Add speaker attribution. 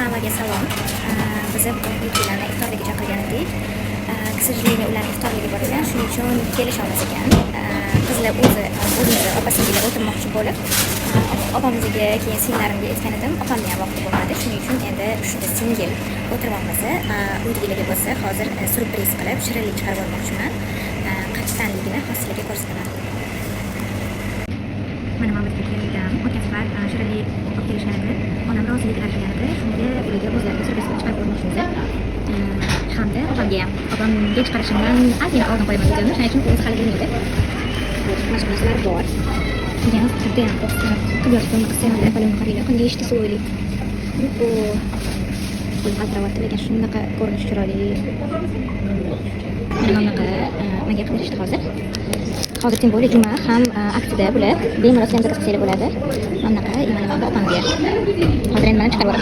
Speaker 1: Hammaga salom. Biz bugun iftorlikka chaqirgan edik. К сожалению, ularni iftorligi bor ekan, shuning uchun kelisholmas ekan. Qizlar o'zi o'zimizni opa singillar o'tirmoqchi bo'lib, opamizga, keyin singillarimga aytgan edim, opamni ham vaqti bo'lmadi. Shuning uchun endi uchta singil o'tiryapmiz. Uydagilarga bo'lsa hozir syurpriz qilib shirinlik chiqarib olmoqchiman. Qayerdanligini hozir sizlarga ko'rsataman. Mana man bu yerga keldim. O'tgan safar shirinlik olib kelishgan edi. Onam rozilik bergan edi. Shunga ularga o'zlariga syurpriz qilib chiqarib ko'rmoqchimiz. Hamda opamga ham. Opamga chiqarishimdan ozgina oldin qo'yaman videoni, shuning uchun o'zi hali bilmaydi. Mana shu narsalar bor. Degan judayam qilib yotibdi qilsanglar, paloni qaranglar, qanday ishda suvoyli. Bu qo'lim qaltiryapti, lekin shunaqa ko'rinishi chiroyli. Mana bunaqa menga qilib berishdi hozir. Hozir, тем более, juma ham aksiyada bular. Bemalol sizlar ham zakaz qilsanglar bo'ladi. Mana bunaqa, mana bu opamga. Hozir endi mana chiqarib yuboraman.